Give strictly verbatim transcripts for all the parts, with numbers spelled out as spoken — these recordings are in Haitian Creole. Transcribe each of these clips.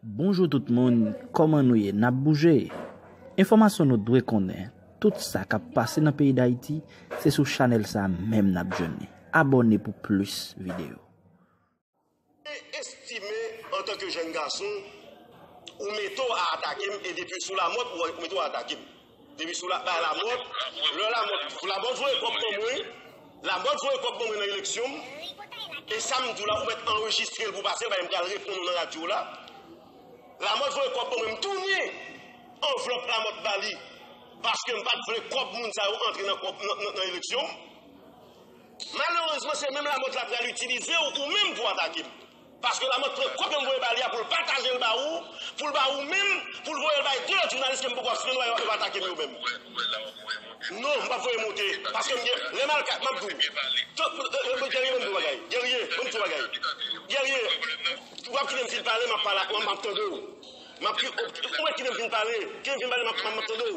Bonjou tout moun, kòman nou ye? N ap bouje? Enfòmasyon nou dwe konnen, tout sa k ap pase nan peyi Dayiti, se sou chanèl sa a menm n ap jwenn li. Abòne pou plis videyo. Estime, antanke jèn gason, ou mete w a atake m, e depi sou Lamòt, ou mete w a atake m. Depi sou la, bay Lamòt, lè Lamòt, Lamòt voye kòb ban mwen, Lamòt voye kòb ban mwen nan eleksyon m, e sa m di w la, ou mèt anrejistre l pou pase l, bay m pral reponn ou nan radyo la. Lamòt voye kòb ban mwen, m tounen anvlòp Lamòt ba li, paske m pa t vle kòb moun sa yo antre nan kòb, nan, nan, nan eleksyon m. Malerezman, se menm Lamòt la pral itilize w, ou menm pou atake m. Paske Lamòt pran kòb yo m voye ba li a pou l pataje l ba ou, pou l ba ou menm, pou l voye l bay de lòt jounalis ke m poko ap site non yo, yo atake m yo menm. Non, m p ap voye monte. Paske m gen, lè m al ka, m ap di w. Guerrier, ban m di w bagay. Guerrier, ban m di w bagay. Guerrier, w ap kite m fin pale, m ap pale, m ap tande w. M ap, ou mèt kite m fin pale. Kite m fin pale, m ap, m ap tande w.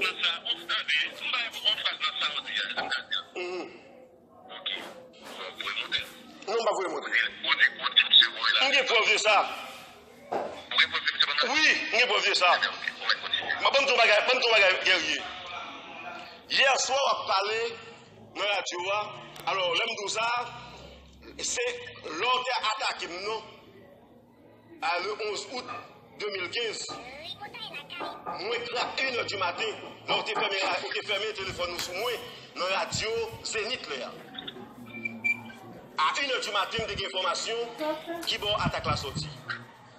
Mhm. Non, m pa voye monte. M gen prèv de sa. Wi, m gen prèv de sa. Ban m di w bagay, ban m di w bagay, Guerrier. Yè swa w ap pale nan radyo a. Alò, lè m di w sa, se lè w te atake m non. A, le onz out de mil kenz, mwen kwè a inè di maten, lè w te fèmen, ou te fèmen telefòn ou sou mwen nan radyo Zenith lè a. A inè di maten, m te gen enfòmasyon ki bò atak la sòti.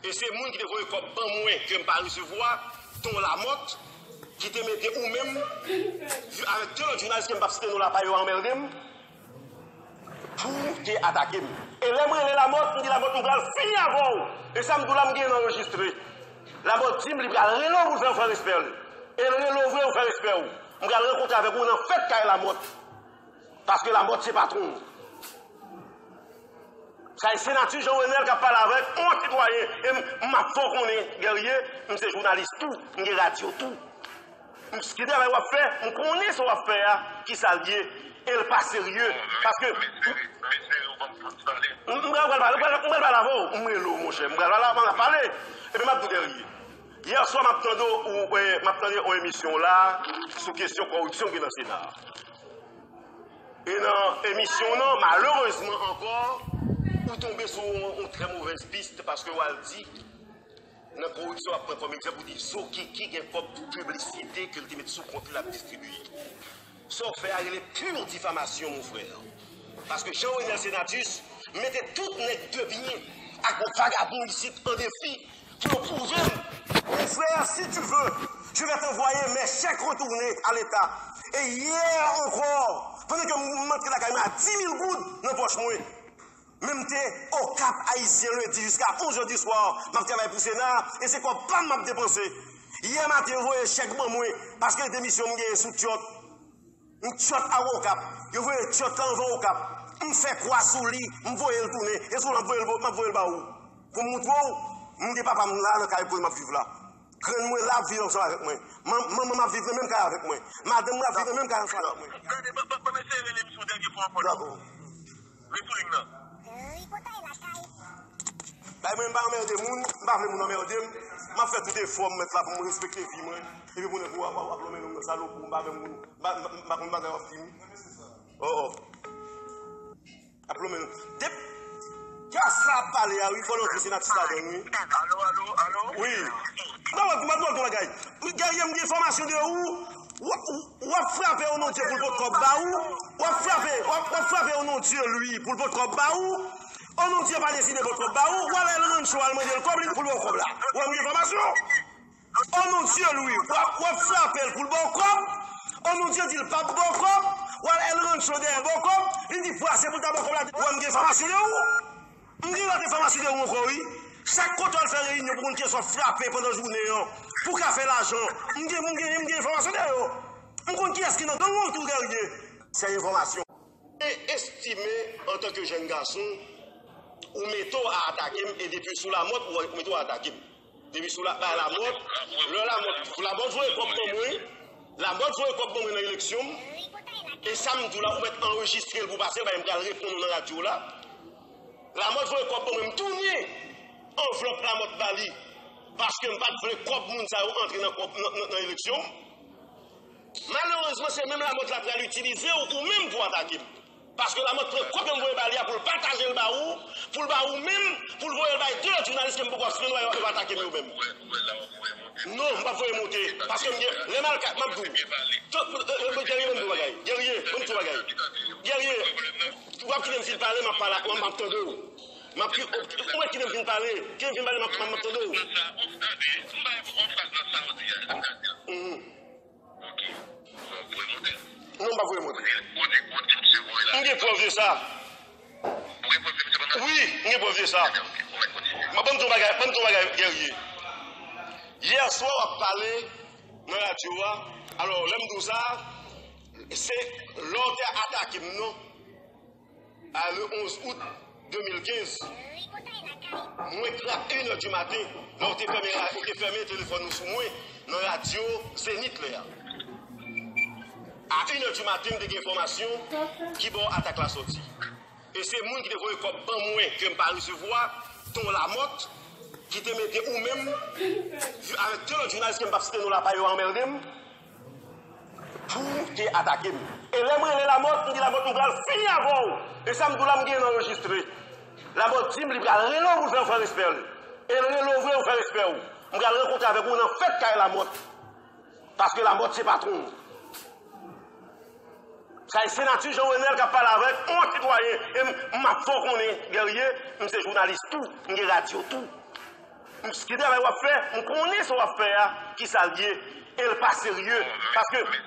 E se moun ki te voye kòb ban mwen ke m pa resevwa, Ton Lamòt, ki te mete ou menm, avèk de lòt jounalis ke m p ap site non la pa yo anmède m, pou te atake m. E lè m rele Lamòt, m di Lamòt, m pral fini avè w. E sa m di w la, m gen l anrejistre. Lamòt di m li pral rele w pou l fè w fè respè l. E l rele w vre, ou fè respè w. M pral rankontre avèk ou nan fèt kay Lamòt. Paske Lamòt se patwon w. Sa e Senatè Jean Renel k ap pale avèk yon sitwayen. E m, m ap fè w konnen, Guerrier, m se jounalis tou, m gen radyo tou. M, ki travay w ap fè, m konnen sa w ap fè a, ki sa l ye, e l pa serye. Paske m, m pral pale, m pral, m pral pale avè w, m rele w, monchè, m pral pale, m ap pale, epi m ap di w Guerrier. Yè swa, m ap tande w, w, m ap tande yon emisyon la sou kesyon kòripsyon ki nan Sena a. E nan emisyon w nan, malerezman ankò, ou tonbe sou yon, yon trè movèz pis, paske w al di, nan kòripsyon, w ap pran kòm egzanp, ou di Zokiki gen kòb pou piblisite ke l te met sou kont li, l ap distribiye. Sa w fè a rele pur difamasyon, mon frè. Paske Jean Renel Senatus mete tout nèg de byen ak yon vagabon isit an defi pou yo pwouve m. Mon frè, si tu veux, je vais t'envoyer mes chèques retournés à l'État. E yè ankò, pandan ke m antre lakay mwen a di mil goud nan pòch mwen, men m te Okap Ayisyen lendi jiska onz è di swa, m ap travay pou Sena, e se kòb pa m m ap depanse. Yè maten, yo voye chèk ban mwen, paske demisyon m genyen sou tyòt. M tyòt a Okap. Yo voye tyòt la anvan Okap. M fè kwa sou li, m voye l tounen. E sou l m ap voye l, m ap voye l ba ou. Pou m moutre w, m gen papa m la nan kay kote m ap viv la. Grann mwen la ap viv ansanm avèk mwen. Man-, manman m ap viv nan menm kay avèk mwen. Madanm mwen ap viv nan menm kay ansanm avèk mwen. Gade, ban, ban, ban m eseye rele misye yon dènye fwa ankò non. Dakò. Ret sou liy nan. Bay mwen, m pa anmède moun, m pa vle moun anmède m. M ap fè tout efò m mèt la pou m respekte vi mwen. Epi pou nèg w ap, w ap, w ap lonmen nou nan salopri, m pa vle moun, m pa, m pa, m pa konn bagay w ap di m. Oh, oh. Ap lonmen nou. Dep-, kiyès la ap pale a, wi, fò l antre Senatus ladann, wi. Alo, alo, alo? Wi. Non, mwen, mwen, mwen, bagay. Wi, Guerrier, m gen enfòmasyon de ou. W ap, w ap frape o non Dye pou l pot kòb ba ou. W ap frape, w ap, w ap frape o non Dye, li, pou l pot kòb ba ou. O non Dye pa deside pot kòb ba ou. W al El Rancho al mande l kòb, li pou l ba w kòb la. Ou wè m gen enfòmasyon? O non Dye, li, w ap, w ap frape l pou l ba w kòb. O non Dye di l p ap ba w kòb. W al El Rancho dèyè ba w kòb. Li di pwase pou l ta ba w kòb la. Ou wè m gen enfòmasyon de ou. M gen lòt enfòmasyon de ou ankò, wi. Chak kote w al fè reyinyon pou konn kiyès w ap frape pandan jounen an, pou w ka fè lajan. M gen, m gen, m gen enfòmasyon de yo. M konn kiyès ki nan gang ou tou, Guerrier. Se enfòmasyon. E estime, antanke jèn gason, ou mete w a atake m, e depi sou Lamòt, ou mete w a atake m. Depi sou la, bay Lamòt, lè Lamòt, Lamòt voye kòb ban mwen, Lamòt voye kòb ban mwen nan eleksyon m, e sa m di w la, ou mèt anrejistre l pou pase l, bay m pral reponn ou nan radyo la. Lamòt voye kòb ban mwen, m tounen anvlòp Lamòt ba li. Paske m pa t vle kòb moun sa yo antre nan kòb nan, nan, nan eleksyon m. Malerezman, se menm Lamòt la pral itilize w ou menm pou atake m. Paske Lamòt pran kòb yo m voye ba li a pou l pataje l ba ou, pou l ba ou menm, pou l voye l bay de lòt jounalis ke m poko ap swiv yo, yo ap atake m yo menm. Non, m p ap voye monte. Paske m gen, lè m al ka, m ap di w. Tout, euh, euh, Guerrier, ban m di w bagay. Guerrier, ban m di w bagay. Guerrier, w ap kite m fin pale, m ap pale, m ap tande w. M ap ki-, ou mèt kite m fin pale. Kite m fin pale, m ap, m ap tande w. Mhm. Non, m pa voye monte. M gen prèv de sa. Wi, m gen prèv de sa. Ban m di w bagay, ban m di w bagay, Guerrier. Yè swa w ap pale nan radyo a. Alò, lè m di w sa, se lè w te atake m non. A, le onze août deux mille quinze, mwen kwè a inè di maten, lè w te fèmen, ou te fèmen telefòn ou sou mwen nan radyo Zenith lè a. A inè di maten, m te gen enfòmasyon ki bò atak la sòti. E se moun ki te voye kòb ban mwen ke m pa resevwa, Ton Lamòt, ki te mete ou menm, avèk de lòt jounalis ke m p ap site non la pa yo anmède m, pou te atake m. E lè m rele Lamòt, m di Lamòt, m pral fini avè w. E sa m di w la, m gen l anrejistre. Lamòt di m li pral rele w pou l fè w fè respè l. E l rele w vre, ou fè respè w. M pral rankontre avèk ou nan fèt kay Lamòt. Paske Lamòt se patwon w. Sa e Senatus Jean Renel k ap pale avèk yon sitwayen. E m, m ap fè w konnen, Guerrier, m se jounalis tou, m gen radyo tou. M, ki travay w ap fè, m konnen sa w ap fè a, ki sa l ye, e l pa serye. Paske, m, m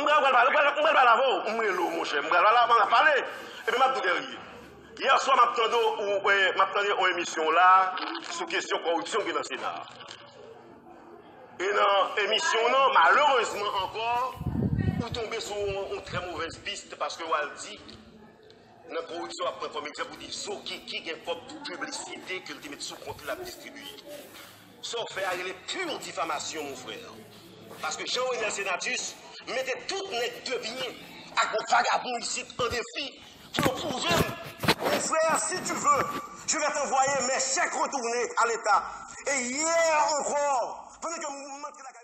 pral, pral pale, m pral, m pral pale avè w, m rele w, monchè, m pral pale, m ap pale. Epi m ap di w, Guerrier. Yè swa, m ap tande w, eh, m ap tande yon emisyon la, sou kesyon kòripsyon ki nan Sena a. E nan emisyon nan, malerezman ankò, ou tonbe sou yon, yon trè movèz pis paske w al di, nan kòripsyon w ap pran kòm egzanp, ou di Zokiki gen kòb pou piblisite ke l te met sou kont li l ap distribiye. Sa w fè a rele pure difamasyon, mon frè. Paske Jean Renel Senatus mete tout nèg de byen ak vagabon isit an defi pou yo pwouve m. Mon frère, si tu veux, je vais t'envoyer mes chèques retournés à l'État. E yè ankò, pandan ke m antre lakay